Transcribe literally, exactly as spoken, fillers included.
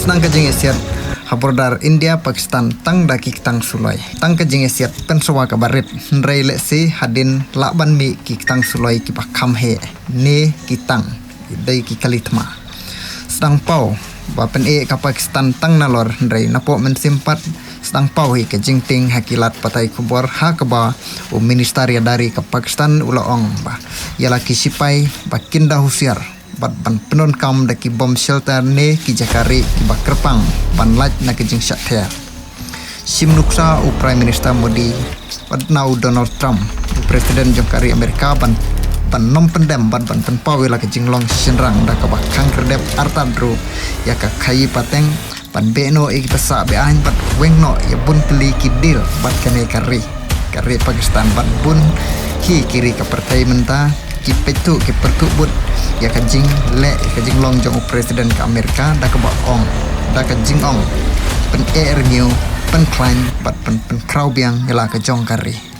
Sdang ka jingïasiat ha border India Pakistan tang da ki ktang suloi. Tang ka jingïasiat pynsawa kaba rit, hynrei lehse hadien lah ban mih ki ktang suloi kiba kham heh ne ki tang, dei ki kali thma. Sdang paw ba pyneh ka Pakistan tang nalor, hynrei napoh mynsiem pat sdang paw hi ka jingtieng ha ki lad pathai khubor ha kaba u minister ïada ri ka Pakistan u la ong ba ïa la ki sipai ba kin da husiar bad ban pyndonkam da ki bomb shelter ne ki jaka rieh kiba kyrpang ban lait na ka jingshah ther. Shim nuksa u Prime Minister Modi bad na u Donald Trump, u President jong ka ri Amerika, ban ban nym pyndem bad ban pynpaw ïa la ka jinglong shynrang da kaba khang khyrdep artat ruh ïa ka khaïi pateng, ban beh noh ïa ki ba sah be-aiñ bad weng noh ïa bun tylli ki deal bad kane ka ri, ka ri Pakistan bad bun hi ki ri ka pyrthei mynta ki peit thuh ki pyrthuh bud ïa ka jingleh ïa ka jinglong jong u President ka Amerika da kaba ong, da ka jingong pyneh rngiew, pynkhlaiñ bad pyn pynkhraw biang ïa la ka jong ka ri.